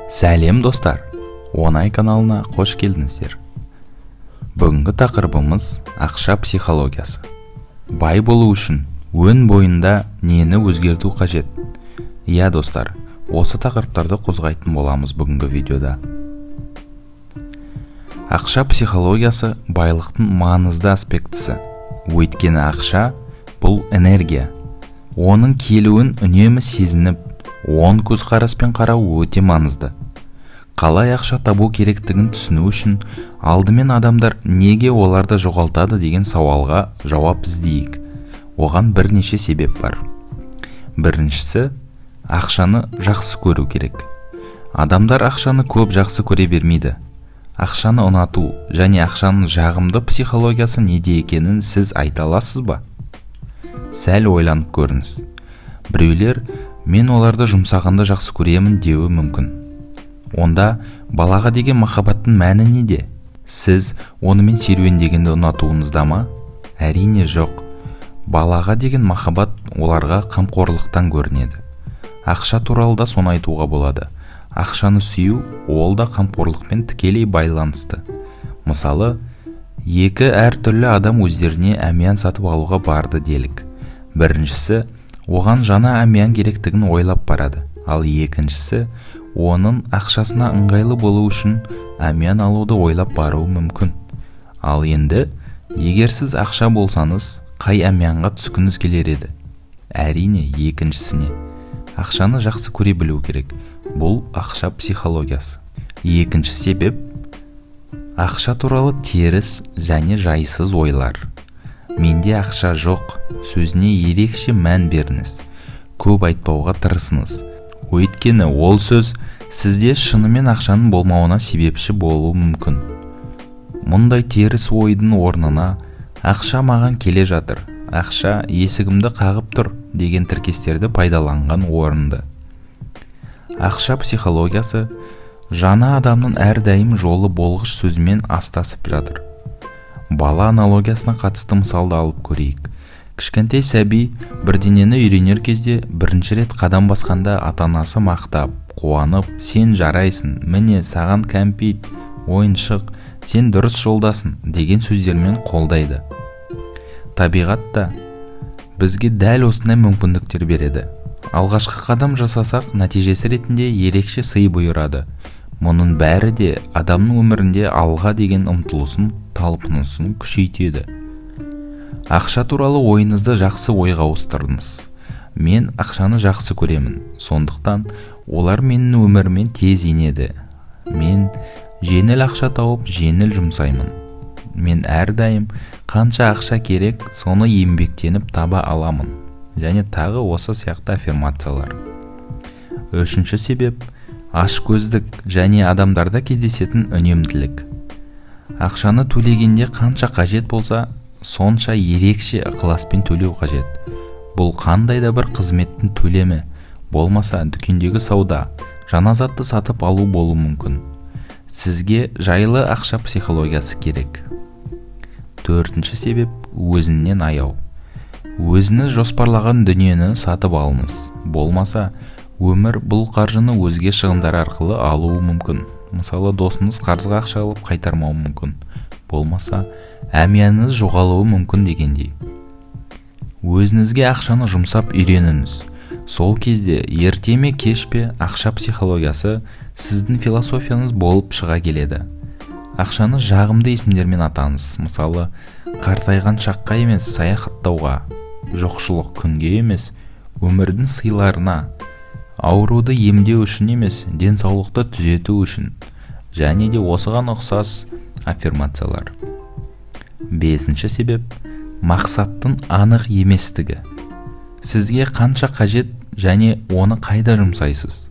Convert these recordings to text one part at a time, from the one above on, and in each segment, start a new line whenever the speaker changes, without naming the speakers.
Сәлем, достар! Оңай каналына қош келдіңіздер. Бүгінгі тақырыбымыз – ақша психологиясы. Бай болу үшін өн бойында нені өзгерту қажет? Иә, достар, осы тақырыптарды қозғайтын боламыз бүгінгі видеода. Ақша психологиясы – байлықтың маңызды аспектісі, өйткені ақша – бұл энергия. Оның келуін үнемі сезініп, оң көзқараспен қарау өте маңызды. Қалай ақша табу керектігін түсіну үшін алдымен адамдар неге оларды жоғалтады деген сауалға жауап іздейік. Оған бірнеше себеп бар. Біріншісі – ақшаны жақсы көру керек. Адамдар ақшаны көп жақсы көре бермейді. Ақшаны ұнату және ақшаның жағымды психологиясы неде екенін сіз айта аласыз ба? Сәл ойланып көріңіз. Біреулер «мен оларды жұмсағанды жақсы көремін» деуі мүмкін. Онда балаға деген махаббаттың мәні неде? Сіз онымен серуендегенді ұнатуыңызда ма? Әрине, жоқ. Балаға деген махаббат оларға қамқорлықтан көрінеді. Ақша туралы да соны айтуға болады. Ақшаны сүю ол да қамқорлықпен тікелей байланысты. Мысалы, екі әртүрлі адам өздеріне әмиян сатып алуға барды делік. Біріншісі оған жаңа әмиян керектігін ойлап барады, ал екіншісі оның ақшасына ыңғайлы болу үшін әмиян алуды ойлап баруы мүмкін. Ал енді егер сіз ақша болсаңыз, қай әмиянға түскіңіз келер еді? Әрине, екіншісіне. Ақшаны жақсы көре білу керек. Бұл – ақша психологиясы. Екінші себеп – ақша туралы теріс және жайсыз ойлар. «Менде ақша жоқ» сөзіне ерекше мән беріңіз. Көп айтпауға тырысыңыз, өйткені ол сөз сізде шынымен ақшаның болмауына себепші болуы мүмкін. Мұндай теріс ойдың орнына «Ақша маған келе жатыр», «Ақша есігімді қағып тұр» деген тіркестерді пайдаланған орынды. Ақша психологиясы жаңа адамның әрдайым жолы болғыш сөзімен астасып жатыр. Бала аналогиясына қатысты мысалды алып көрейік. Кішкентай сәби бірдеңені үйренер кезде, бірінші рет қадам басқанда ата-анасы мақтап, қуанып, «Сен жарайсың, міне саған кәмпит, ойыншық, сен дұрыс жолдасың» деген сөздермен қолдайды. Табиғат та бізге дәл осындай мүмкіндіктер береді. Алғашқы қадам жасасақ, нәтижесі ретінде ерекше сый бұйырады. Мұның бәрі де адамның өмірінде алға деген ұмтылысын, талпынысын күшейтеді. Ақша туралы ойыңызды жақсы ойға ауыстырыңыз. «Мен ақшаны жақсы көремін, сондықтан олар менің өміріме тез енеді. Мен жеңіл ақша тауып, жеңіл жұмсаймын. Мен әрдайым қанша ақша керек, соны еңбектеніп таба аламын» және тағы осы сияқты аффирмациялар. Үшінші себеп – ашкөздік және адамдарда кездесетін үнемділік. Ақшаны төлегенде қанша қажет болса, сонша ерекше ықыласпен төлеу қажет. Бұл қандай да бір қызметтің төлемі болмаса, дүкендегі сауда, жаңа затты сатып алу болуы мүмкін. Сізге жайлы ақша психологиясы керек. Төртінші себеп – өзінен аяу. Өзіңіз жоспарлаған дүниені сатып алыңыз. Болмаса, өмір бұл қаржыны өзге шығындар арқылы алуы мүмкін. Мысалы, досыңыз қарызға ақша алып, қайтармауы мүмкін, болмаса әмияныңыз жоғалуы мүмкін дегендей. Өзіңізге ақшаны жұмсап үйреніңіз. Сол кезде ерте ме, кеш пе, ақша психологиясы сіздің философияңыз болып шыға келеді. Ақшаны жағымды есімдермен атаңыз. Мысалы, қартайған шаққа емес, саяхаттауға, жоқшылық күнге емес, өмірдің сыйларына, ауруды емдеу үшін емес, денсаулықты түзету үшін және де осыған ұқсас аффирмациялар. Бесінші себеп – мақсаттың анық еместігі. Сізге қанша қажет және оны қайда жұмсайсыз,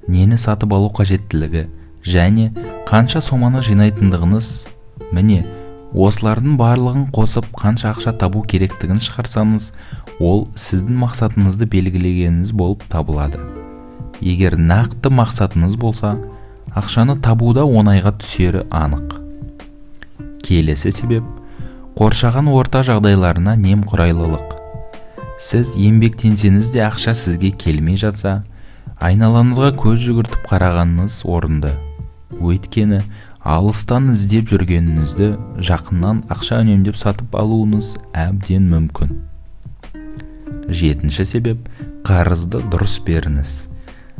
нені сатып алу қажеттілігі және қанша соманы жинайтындығыңыз – міне, осылардың барлығын қосып, қанша ақша табу керектігін шығарсаңыз, ол сіздің мақсатыңызды белгілегеніңіз болып табылады. Егер нақты мақсатыңыз болса, ақшаны табуда оңайға түсері анық. Келесі себеп – қоршаған орта жағдайларына немқұрайлылық. Сіз еңбектенсеңіз де, ақша сізге келмей жатса, Айналаңызға көз жүгіртіп қарағаныңыз орынды. Өйткені алыстан іздеп жүргеніңізді жақыннан ақша үнемдеп сатып алуыңыз әбден мүмкін. Жетінші себеп: қарызды дұрыс беріңіз.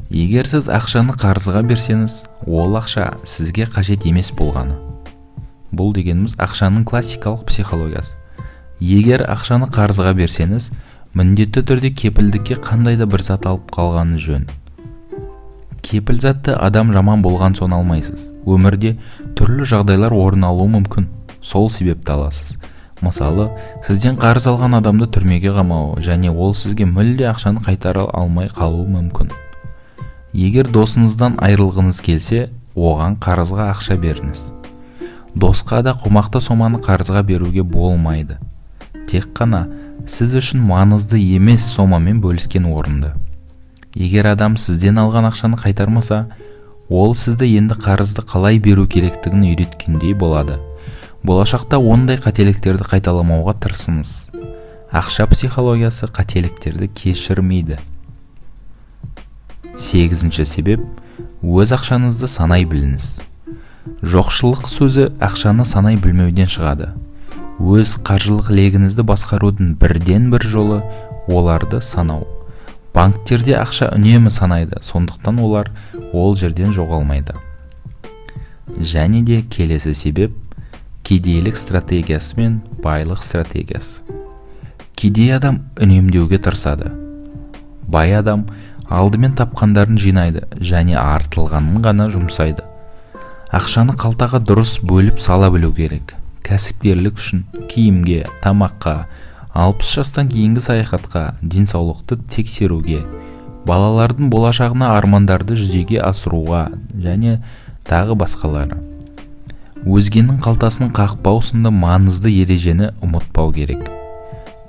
Егер сіз ақшаны қарызға берсеңіз, ол ақша сізге қажет емес болғаны. Бұл дегеніміз ақшаның классикалық психологиясы. Егер ақшаны қарызға берсеңіз, міндетті түрде кепілдікке қандай да бір зат алып қалғаны жөн. Кепіл затты адам жаман болған соң алмайсыз. Өмірде түрлі жағдайлар орын алуы мүмкін, сол себепті аласыз. Мысалы, сізден қарыз алған адамды түрмеге қамау және ол сізге мүлде ақшаны қайтара алмай қалуы мүмкін. Егер досыңыздан айырылғыңыз келсе, оған қарызға ақша беріңіз. Досқа да қомақты соманы қарызға беруге болмайды. Тек қана сіз үшін маңызды емес сомамен бөліскен орынды. Егер адам сізден алған ақшаны қайтармаса, ол сізді енді қарызды қалай беру керектігін үйреткендей болады. Болашақта ондай қателіктерді қайталамауға тырысыңыз. Ақша психологиясы қателіктерді кешірмейді. Сегізінші себеп: өз ақшаңызды санай біліңіз. Жоқшылық сөзі ақшаны санай білмеуден шығады. Өз қаржылық легіңізді басқарудың бірден бір жолы – оларды санау. Банктерде ақша үнемі санайды, сондықтан олар ол жерден жоғалмайды. Және де келесі себеп: кедейлік стратегиясы мен байлық стратегиясы. Кедей адам үнемдеуге тырысады. Бай адам алдымен тапқандарын жинайды және артылғанын ғана жұмсайды. Ақшаны қалтаға дұрыс бөліп сала білу керек: кәсіпкерлік үшін, киімге, тамаққа, 60 жастан кейінгі саяхатқа, денсаулықты тексеруге, балалардың болашағына, армандарды жүзеге асыруға және тағы басқалары. Өзгенің қалтасын қақпау сынды маңызды ережені ұмытпау керек.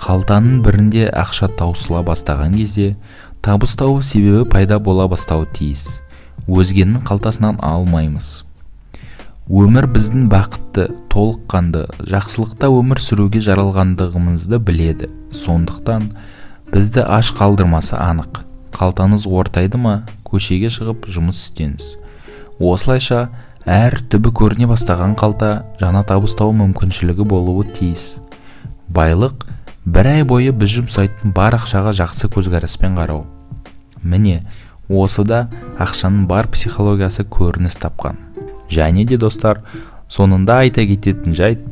Қалтаның бірінде ақша таусыла бастаған кезде табыс табу себебі пайда бола бастауы тиіс. Өзгенің қалтасынан алмаймыз. Өмір біздің бақытты, толыққанды жақсылықта өмір сүруге жаралғандығымызды біледі, сондықтан бізді аш қалдырмасы анық. Қалтаңыз ортайды ма, көшеге шығып жұмыс істеңіз. Осылайша, әр түбі көріне бастаған қалта жаңа табыс табу мүмкіншілігі болуы тиіс. Байлық – бір ай бойы біз жұмсайтын бар ақшаға жақсы көзқараспен қарау. Міне, осыда ақшаның бар психологиясы көрініс тапқан. Және де, достар, соңында айта кететін жайт: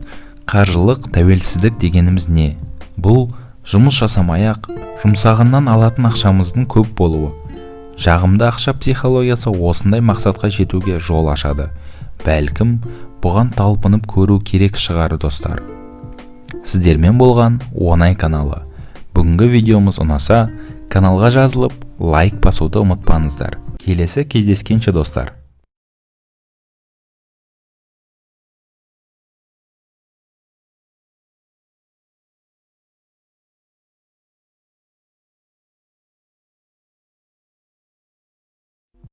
қаржылық тәуелсіздік дегеніміз не? Бұл жұмыс жасамай ақ жұмсағаннан алатын ақшамыздың көп болуы. Жағымды ақша психологиясы осындай мақсатқа жетуге жол ашады. Бәлкім, бұған талпынып көру керек шығар, достар. Сіздермен болған Оңай каналы. Бүгінгі видеомыз ұнаса, каналға жазылып, лайк басуды ұмытпаңыздар. Келесі кездескенше, достар!